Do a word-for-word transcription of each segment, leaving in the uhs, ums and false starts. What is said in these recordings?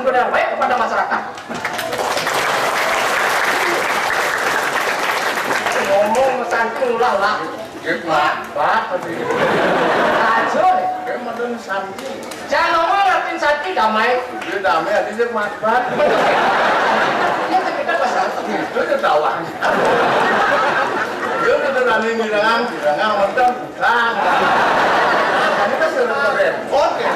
Benar baik kepada masyarakat. Ngomong santi ulah lah. Nggih, Pak. Pak, tadi. Aja. Nggih, mboten santi. Jangan ngomong ngerti santi damai. Nggih, damai ati sing mabat. Ini kita pasal. Itu ya tawang. Yo kita tani ngirangan, ngirangan wonten. Nah, ini kan sudah repot ya.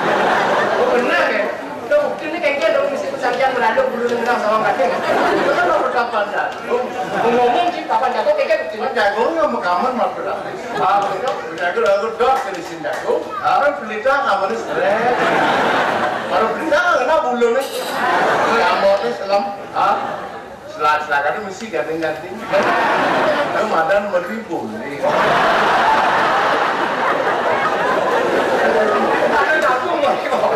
Oh, benar ya. Tuh, bukti ini kengken dong, mesti pesan yang beranduk dulu nendang sama kakek. Itu kan nomor kapan dah? Ngomong sih kapan jago, kengken bukti. Kan jago nggak mau kamu mau berarti. Ah, betul. Jago lagu dok dari sini jago. Ah, kan pelita kamu nih stres. Baru pelita nggak kena bulu nih. Kamu nih selam. Ah. Selak-selakane mesti ganting-ganting. Ramadan meribu. Ada jagung lagi, Bang.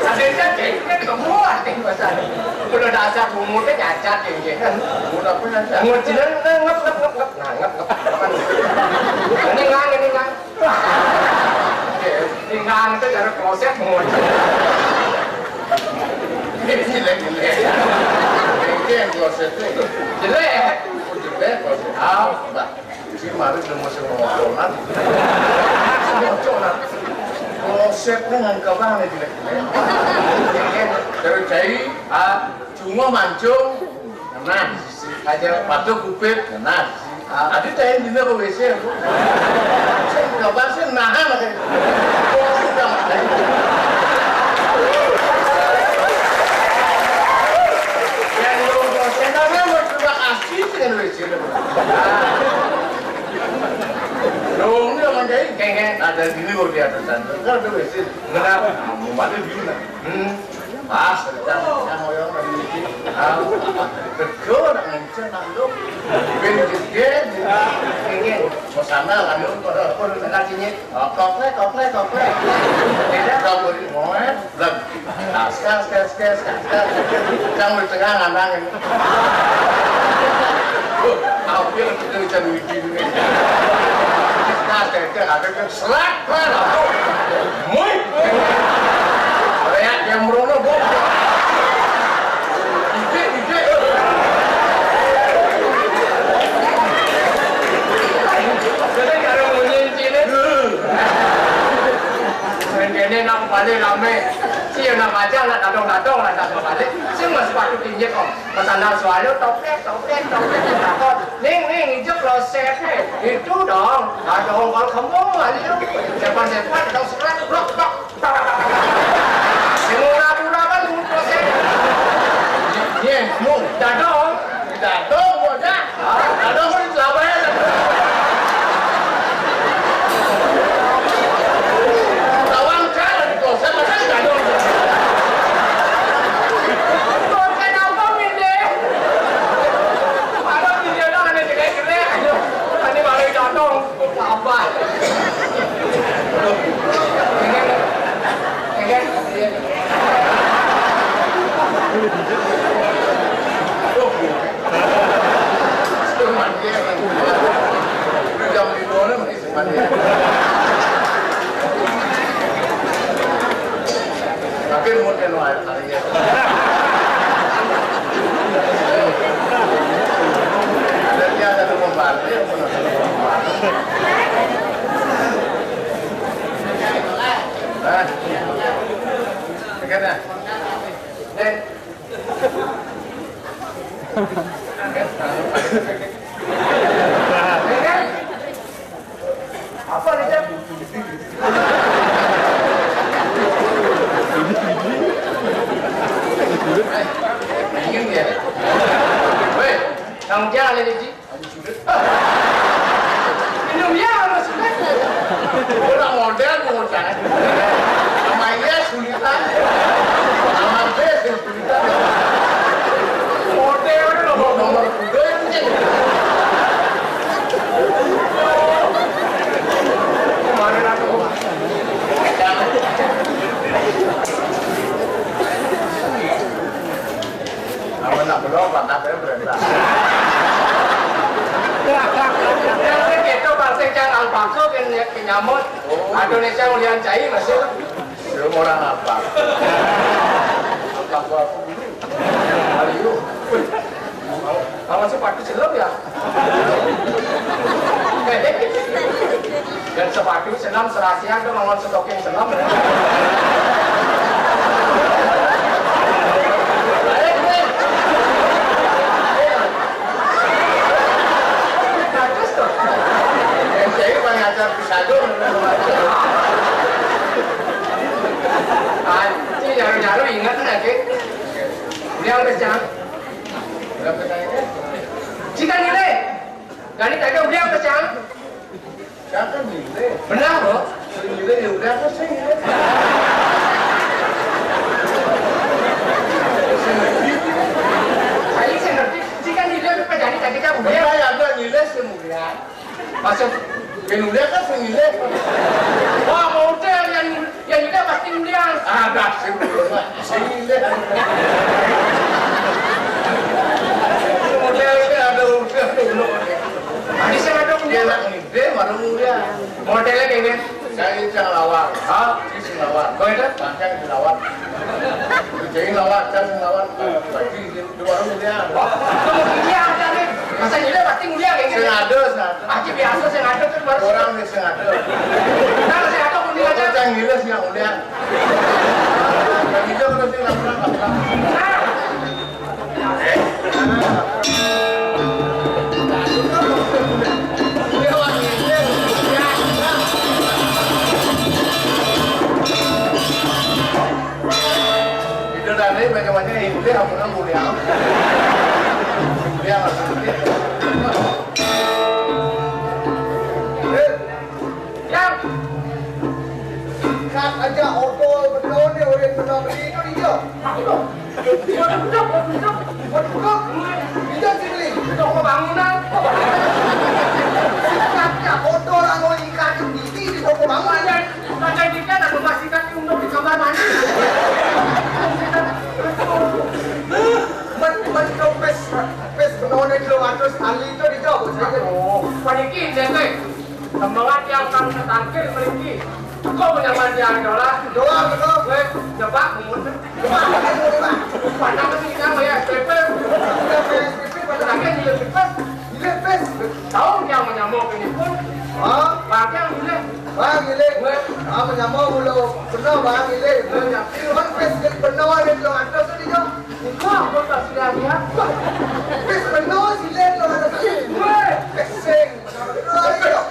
Ada jagung kan semua nih, Mas Ali. Udah dasar bungut kan cacat ya, ya. Bungut apa cacat? Bungut jelas, ngep, ngep, ngep, ngep. Nah, ngep, ngep. Ini ngang, ini ngang. Tinggal itu cara kloset mau. Ini jelek, jelek. Ini yang kloset itu. Jelek. Oh, jelek kloset. Ah, Mbak. Si mari udah mau semoconan. Semoconan. Klosetnya nggak kapan nih jelek, jelek. Dari jai, ah, cuma mancung. Nah, aja patuh kupit. Nah, adi teh dina ke W C aku. Sing kabar sih nahan aja. Yang lu dosen namanya mau terima kasih dengan W C. Dong dia manjai. Kengkeng. Ada gini kok di atas sana. Kan ada W C. Kenapa? Mau pada di mana? Hmm. Pas, kerja, kerja ngoyong lagi mikir. Ah, kerja nak ngencen nak lu. Ben jejer. Iya. Mau sana lah lu, pada pun nak sini. Oh, koklek, koklek, koklek. Tidak. Kau beri moe, blek. Tas, tas, tas, tas, tas, tas. Yang di tengah ngandang ini. Tuh, hampir kita bisa duit ini. Tas, tas, tas, tas, tas. Serak, serak. Mui. Reak yang merono, Bu. Ide, ide. Jadi kalau munyi cine. Kene nak balik rame. Si nak baca, nak datang-datang, nak datang balik. Si mas sepatu tinggi kok. Mas andal suara, toplet, toplet, toplet, takut. Ning, ning, ijuk kloset, eh. Itu dong. Ada ongkol kembung, ayo. Depan-depan, dong, serat, blok, blok. Yang murah-murah kan, lu kloset. Iya, lu. Dadong. Dadong, bocah. Dadong, lu selama ya. Lawan cara di kloset, masa dadong. Kloset apa, Minde? Ada video dong, ada jelek-jelek. Ada baru datang. Apa? Ini kan, ini kan, iya. Aduh. Itu mandi ya, kan? Udah jam lima udah masih mandi. Tapi mau dia nuai kali ya. Jadi ada tuh pembantu ya, pernah ada pembantu. Nah, ya kan ya? Nih. Apa nih, Cep? Bingung ya? Weh, tanggung jawab ini, Ji. Minum ya, Mas. Ora model mau cari. Sama iya sulitan. Sama B sing sulitan. Model lho, nomor kuda itu sih. Kemarin aku. Jangan. Amun nak belum, pantatnya berendah. Yang sing gitu, Bang, sing cang alpako, kan, kan nyamut. Oh. Indonesia ulian cai, masih. Belum orang apa. Aduh, aku dulu. Aduh. Kamu sepatu selem ya? Dan sepatu selem serasian tuh ngomong stocking selem. Bagus tuh. Yang saya pengajar pisado. Anjir, nyaru-nyaru ingat lagi. Dia udah jangan. Jika nilai. Gani tadi udah apa, Cang? Siapa nilai? Benar, Bro. Sering nilai ya udah apa sih nilai? Saya sih ngerti. Jika nilai apa jadi tadi kan udah. Benar ya, ada nilai sih mulia. Maksud, yang mulia kan sering nilai. Wah, mau udah yang Yang juga pasti mulia. Ah, dah, sih. Sih, mulia. Model ini ada udah dulu. Tadi saya ada Dia mulia. Anak muda, baru mulia. Modelnya kayak gini. Saya ini yang lawan. Hah? Ini yang lawan. Oh, itu? Bangkang yang lawan. Jadi lawan, saya yang lawan. Bagi Dua orang dia. Iya, ada nih. Masa gila pasti mulia kayak gini. Sing ada, sing ada. Pasti biasa sing ada tuh baru. Orang nih sing ada. Nah, sing ada kuning aja. Orang yang gila sih yang mulia. Yang hijau terus sih laporan, laporan. Nah. Dia orang gila. Itu tadi macam-macam itu dia punya mulia. Mulia maksudnya. Eh, Yang ikat aja odol betul nih, udah betul beli itu dia. Aku dong. Buat budak, buat budak. Buat budak. Dia sih beli. Itu toko bangunan. Ikat aja odol anu ikat di, di toko bangunan. Ada, ada ikan, ada masih kaki untuk di kamar mandi. Men, men, pes, pes benone telung atus tali to dicoba saja. Oh, paniki, Dek. Tembangan yang kang setangkir mriki. Kok menyamar dia dolar? Dolar, betul. Weh, coba mundur. Coba, coba. Padahal sih kita bayar S P P. Kita bayar S P P, padahal. Lagi nilai bebas. Nilai bebas. Tahu yang menyambung ini pun. Hah? Pakai yang nilai. Bang, nilai. Weh. Ah, menyambung dulu. Benar, Bang, nilai. Weh, ya. Cuman pes benar ada dua ratus tu dia. Itu apa tak sudah dia? Pes benar sih, lihat tu ada. Weh. Pesing. Benar, benar, iya.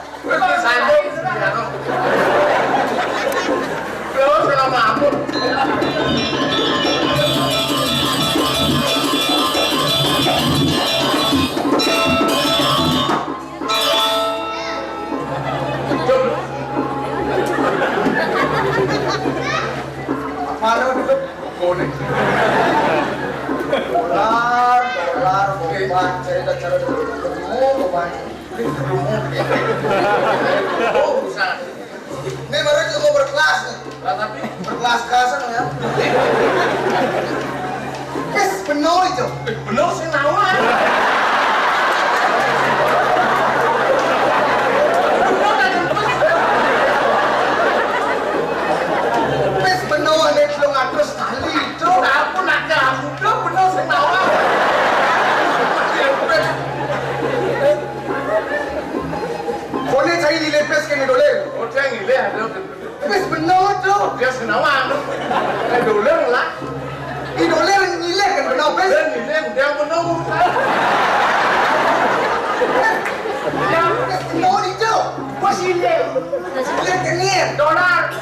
Terus sama Mahmud. Mana duduk? Konek. Dolar, dolar, boban, saya dah cara dulu ketemu, boban. Oh, bisa. Ini baru juga mau berkelas nih. Lah, tapi berkelas-kelasan ya. Pes benar itu. Eh, benar sih nawa. Pes benar ada telung atus tali itu. Aku nak kamu, benar sih nawa. Kone cari nilai pes kene dolar. Oh, dia nilai ada. Pes benar tu. Dia senawan. Eh, dolar lah. Di dolar nilai kan benar pes. Dia nilai, dia benar. Dia pes benar itu. Bos nilai. Nilai kenir. Dolar.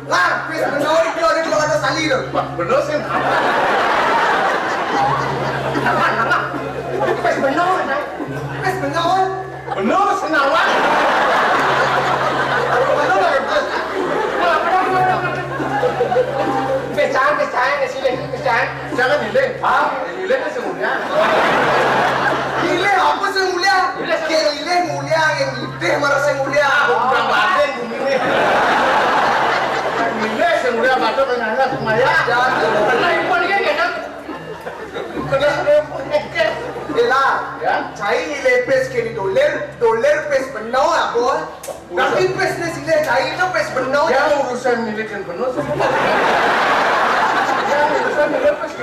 Lah, pes benar itu ada kalau ada sali tu. Wah, benar sih. Apa, apa? Pes benar, kan? Pes benar. Bener, senawan. Bener, bener. Pecahan, pecahan, sini, pecahan. Jangan nilai. Hah? Nilai kan semuanya. Nilai apa sing mulia? Nilai sing mulia. Ke nilai mulia, yang nitih malah sing mulia. Aku kurang batin, ini. Nilai sing mulia, batuk, nangis, semuanya. Jangan. Bener, ibu, ini, ya, kan? Bener, bener. Ila, ya? Cai nilai pes kini dolar, dolar pes benar, apa? Tapi pes ni sini cai tu pes benar. Yang urusan nilai kan benar, semua. Yang urusan nilai pes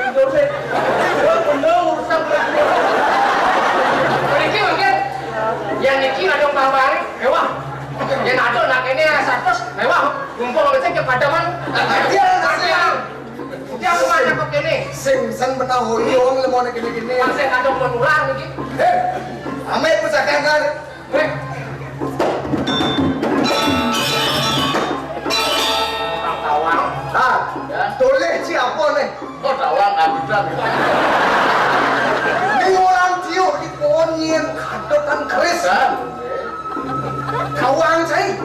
Sing sen pernah hoyong lemone kene-kene. Masih kadung menular niki. Heh, ame pusaka kan. Heh. Tawang. Ah, ya. Toleh ci apa nih? Kok tawang abidan. Ini orang tiup di pohon yen kadok kan keris. Kan. Tawang, cai.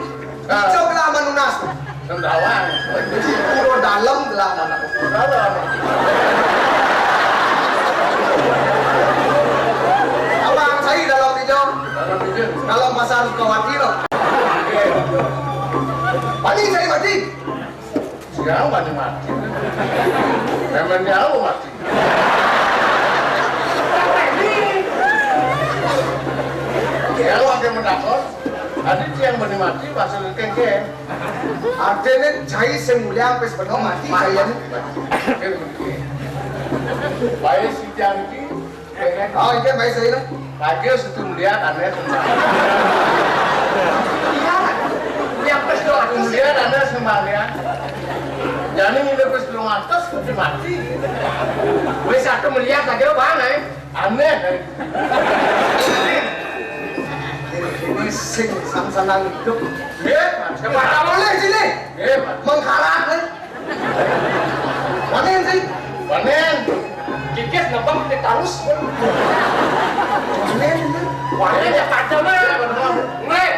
Ah. Coba lah manunas. Sendawang. Jadi pura dalam lah mana. Dalam. Abang saya dalam hijau. Dalam hijau. Dalam pasar Sukawati loh. Paling saya mati. Siapa nih mati? Memang jauh mati. Ya, wakil mendakon. Tadi tiang mati, mati, pasal kengkeng. Artine jai sing mulyang wis peno mati, jaian. Bae sing iki. Oh, iki bae sing. Lagi situ mulyang aneh tenan. Iya. Yang wis do aku mulyang aneh sembahyang. Jani ini wis telung atus kudu mati. Wis aku mulyang saja wae. Aneh. Ini sing sang-sanang hidup. Nggih, Mas. Kepala boleh sini. Nggih, Mas. Mengkalah, eh. Panen sih. Panen. Kikis nebak di tarus. Panen, eh. Panen ya pada mah. Nggih.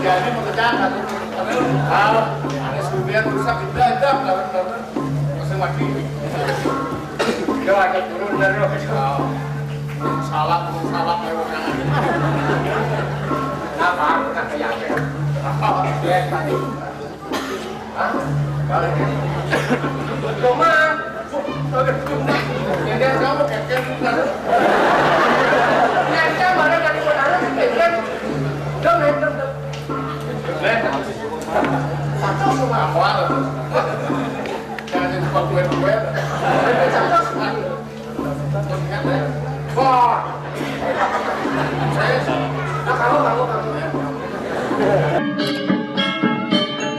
Jadi mengejar satu. Ah, ada sebagian rusak, kita ada, masing-masing. Yo, ada turun terus. Ah, salah, salah, lewat kanan. Apa? Apa? Ya, tadi. Hah? Balik. Cuma, jadi kamu kekeh bukan? Kekeh mana tadi mau taruh di pinggir? Dong, dong, dong. Satu semua awal. Jangan lupa kue-kue. Satu semua. Wah.